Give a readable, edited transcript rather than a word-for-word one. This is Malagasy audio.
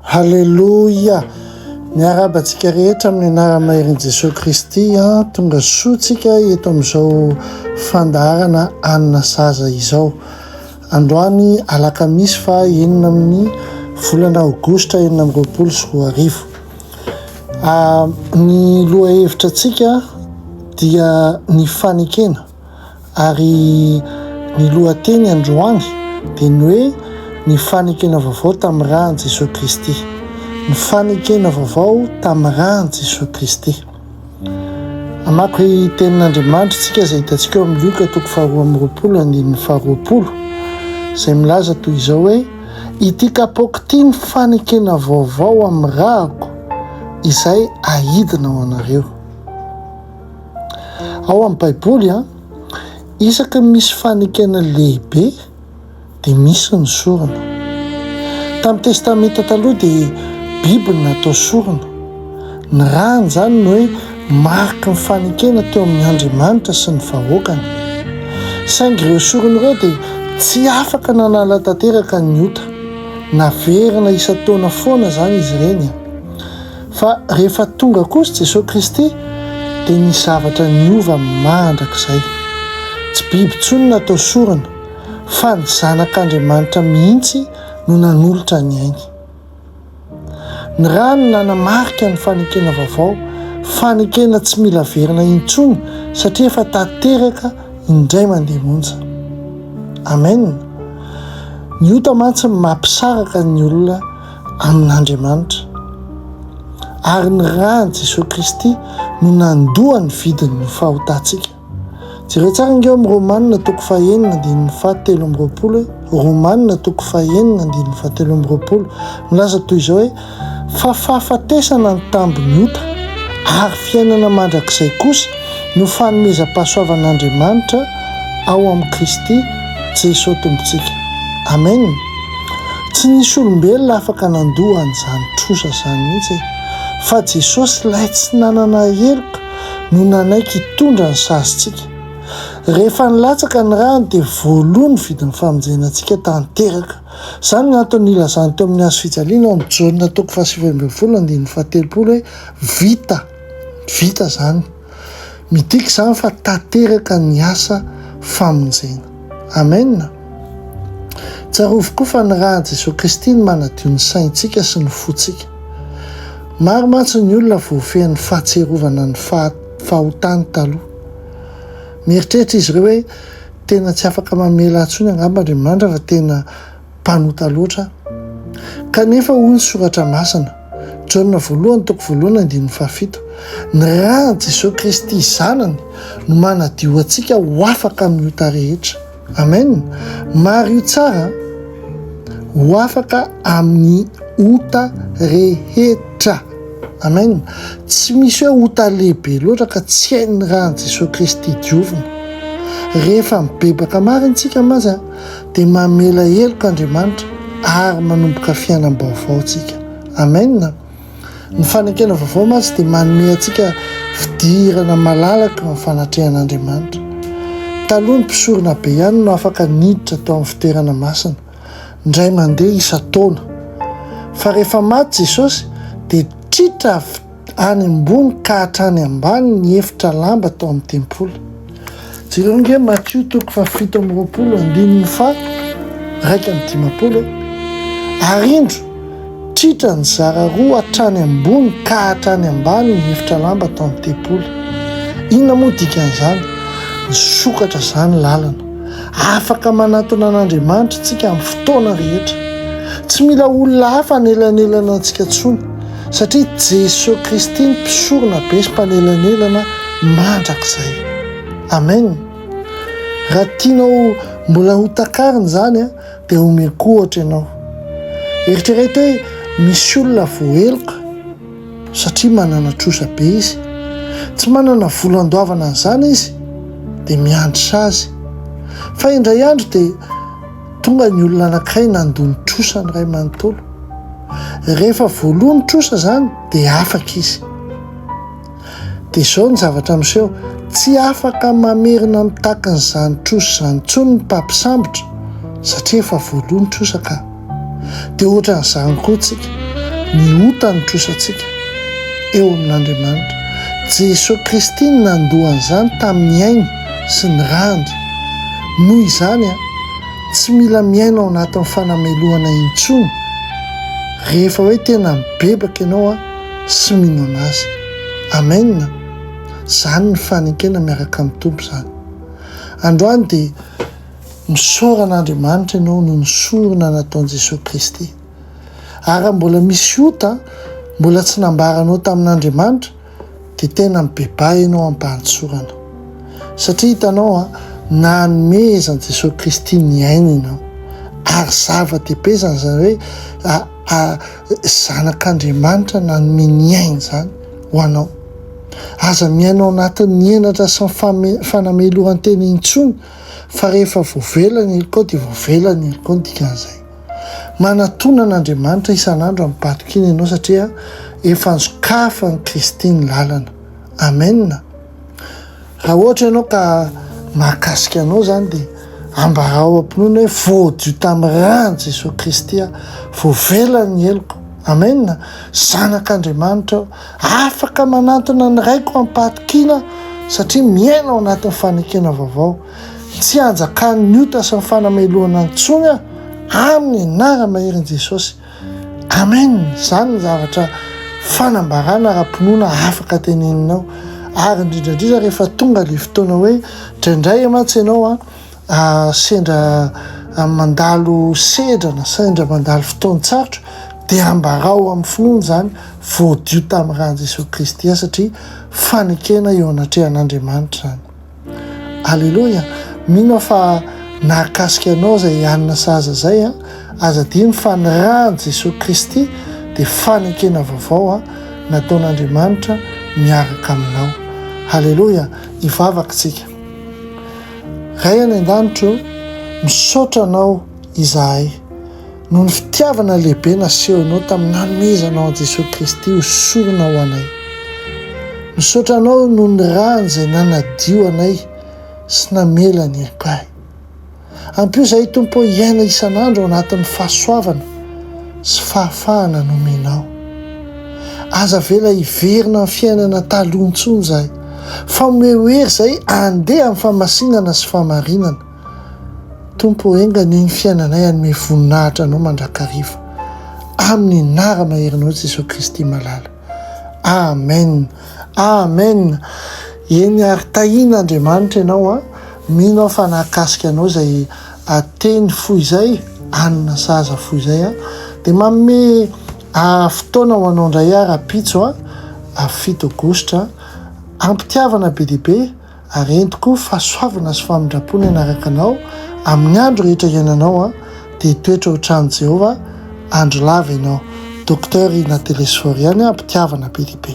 Haleloia! Miarahaba antsika rehetra amin'ny anaran'ny maherin'i Jesoa Kristy an! Tonga soa tsika eto amin'izao fandaharana Anina Saza izao. Androany alakamisy faha enina amin'ny volana aogositra 2026. Ny lohahevitra antsika dia ny fanekena. Ary ny lohateny androany dia ny hoe ny fanekena vaovao tamin'ny ràn'i Jesoa Kristy. Ny fanekena vaovao tamin'ny ràn'i Jesoa Kristy. Hamaky tenin'Andriamanitra isika izay hitantsika ao amin'ny Lioka toko faharoa amby roapolo andininy faharoapolo izay milaza toy izao hoe ity kapoaka ity ny fanekena vaovao amin'ny ràko izay ahidina ho anareo. Ao amin'ny Baiboly, isaky ny misy fanekena lehibe dia misy ny sorona. Tamin'ny Testamenta Taloha dia biby no natao sorona. Ny rany izany no hoe mariky ny fanekena teo amin'ny Andriamanitra sy ny vahoakany. Saingy ireo sorona ireo dia tsy afaka nanala tanteraka ny ota. Naverina isan-taona foana izany izy ireny. Fa rehefa tonga kosa Jesoa Kristy dia nisy zavatra niova mandrakizay. Tsy biby intsony no natao sorona fa ny Zanak'Andriamanitra mihitsy no nanolotra ny ainy. Ny rà no nanamarika ny fanekena vaovao, fanekena tsy mila averina intsony satria efa tanteraka indray mandeha monja. Amen. Ny ota mantsy no mampisaraka ny olona amin'Andriamanitra. Ary ny ràn'i Jesoa Kristy no nandoa ny vidin'ny fahotantsika. Jereo tsara ange ao amin'ny Romanina toko fahenina andininy fahatelo amby roapolo hoe, Romanina toko fahenina andininy fahatelo amby roapolo, milaza toy izao hoe, Fa fahafatesana ny tambin'ny ota, ary fiainana mandrakizay kosa no fanomezam-pahasoavan'Andriamanitra ao amin'i Kristy Jesoa Tompontsika. Amen! Tsy nisy olombelona afaka nandoa an'izany trosa izany mihitsy e! Fa Jesosy ilay tsy nanana heloka no nanaiky hitondra ny sazintsika. Rehefa nilatsaka ny rany dia voaloa ny vidin'ny famonjena antsika tanteraka. Izany no antony nilazany teo amin'ny hazo fijaliana ao amin'ny Jaona toko faha-19 andininy faha-30 hoe vita, vita izany. Midika izany fa tanteraka ny asa famonjena. Amen! Tsarovy koa fa ny ràn'i Jesoa Kristy no manadio ny saintsika sy ny fontsika. Maro mantsy ny olona voafehin'ny fahatsiarovana ny fahotany taloha. Mieritreritra izy ireo hoe tena tsy afaka mamela ahy intsony angamba Andriamanitra fa tena mpanota loatra aho. Kanefa hoy ny Soratra Masina, Jaona voalohany toko voalohany andininy fahafito, Ny ràn'i Jesoa Kristy Zanany no manadio antsika ho afaka amin'ny ota rehetra. Amen! Mariho tsara an! Ho afaka amin'ny ota rehetra. Amen! Tsy misy hoe ota lehibe loatra ka tsy hain'ny ràn'i Jesoa Kristy diovina. Rehefa mibebaka marina isika mantsy an, dia mamela heloka Andriamanitra ary manomboka fiainam-baovao tsika. Amen! Ny fanekena vaovao mantsy dia manome antsika fidirana malalaka eo amin'ny fanatrehan'Andriamanitra. Taloha ny mpisorona be ihany no afaka niditra tao amin'ny fitoerana masina, indray mandeha isan-taona. Fa rehefa maty Jesosy dia tritra avy any ambony ka hatrany ambany ny efitra lamba tao amin'ny tempoly. Jereo ange Matio toko faha-27 andininy faha-51 e. Ary indro, tritra nizara roa hatrany ambony ka hatrany ambany ny efitra lamba tao amin'ny tempoly. Inona moa dikan'izany? Nisokatra izany lalana. Afaka manatona an'Andriamanitra isika amin'ny fotoana rehetra. Tsy mila olona hafa hanelanelana antsika intsony, satria Jesoa Kristy no mpisorona be sy mpanelanelana mandrakizay. Amen. Raha tianao mbola ho takarina izany dia omeko ohatra ianao. Eritrereto hoe misy olona voaheloka satria manana trosa be izy. Tsy manana vola andoavana an'izany izy dia miandry sazy. Fa indray andro dia tonga ny olona anankiray nandoa ny trosany iray manontolo. Rehefa voaloa ny trosa izany dia afaka izy. Dia izao ny zavatra miseho, tsy afaka mamerina mitaky an'izany trosa izany intsony ny mpampisambotra satria efa voaloa ny trosa ka. Dia ohatran'izany koa tsika. ny ota ny trosantsika eo amin'Andriamanitra. Jesoa Kristy no nandoa an'izany tamin'ny ainy sy ny rany. Noho izany, tsy mila miaina ao anatin'ny fanamelohana intsony rehefa hoe tena mibebaka ianao sy mino an'Azy. Amen! Izany ny fanekena miaraka amin'ny Tompo izany. Androany dia misaora an'Andriamanitra ianao noho ny sorona nataon'i Jesoa Kristy. Ary raha mbola misy ota mbola tsy nambaranao tamin'Andriamanitra dia tena mibebaha ianao am-pahatsorana. Satria hitanao an, nanomezan'i Jesoa Kristy ny ainy ianao. Ary zava-dehibe izany izany hoe zanak'Andriamanitra nanome ny ainy izany ho anao. Aza miaina ao anatin'ny henatra sy ny fanamelohan-tena intsony fa rehefa voavela ny helokao dia voavela ny helokao ny dikan'izay. Manatona an'Andriamanitra isan'andro amim-pahatokiana ianao satria efa nosokafan'i Kristy ny lalana. Amen. Raha ohatra ianao ka mahakasika anao izany dia ambarao am-pinoana hoe voadio tamin'ny ran'i Jesoa Kristy aho, voavela ny heloko. Amen. Zanak'Andriamanitra aho, afaka manantona ny Raiko am-pahatokiana satria miaina ao anatin'ny fanekena vaovao. Tsy hanjakan'ny ota sy ny fanamelohana intsony aho amin'ny anara-maherin'i Jesosy. Amen! Izany ny zavatra fanambarana ara-pinoana afaka teneninao. Ary indrindra indrindra rehefa tonga ilay fotoana hoe indraindray mantsy ianao an, ah, sendra mandalo sedra na sendra mandalo fotoan-tsarotra dia ambarao amin'ny finoana izany voadio tamin'ny ran'i Jesosy Kristy aho satria fanekena eo anatrehan'Andriamanitra izany. Aleloia! Mino aho fa nahakasika anao izay hanina sahaza izay an! Aza adino fa ny ràn'i Jesoa Kristy dia fanekena vaovao an, nataon'Andriamanitra miaraka aminao. Haleloia! Hivavaka isika. Ray any an-danitra ô, misaotra Anao izahay. Noho ny fitiavana lehibe nasehonao tamin'ny nanomezanao an'i Jesoa Kristy ho sorona ho anay. Misaotra Anao noho ny rany izay nanadio anay sy namela ny helokay. Ampio izahay Tompo ô hiaina isan'andro ao anatin'ny fahasoavana sy fahafahana nomenao. Aza avela hiverina amin'ny fiainana taloha intsony izahay, fa omeo hery izahay handeha amin'ny fahamasinana sy fahamarinana. Tompo ô enga anie ny fiainanay hanome voninahitra Anao mandrakariva. Amin'ny anara-maherinao Jesoa Kristy malala. Amen. Amen. Eny ary tahiana Andriamanitra ianao a. Mino aho fa nahakasika anao izay teny fohy izay, anona sahaza fohy izay a. Dia manome fotoana ho anao indray aho rahampitso a, 7 aogositra. Ampitiavana be dia be. Ary ento koa fahasoavana sy famindram-po ny hanaraka anao amin'ny andro rehetra iainanao an, dia hitoetra ao an-tranon'i Jehovah andro lava ianao. Docteur Ina Telesphore ihany an, am-pitiavana be dia be.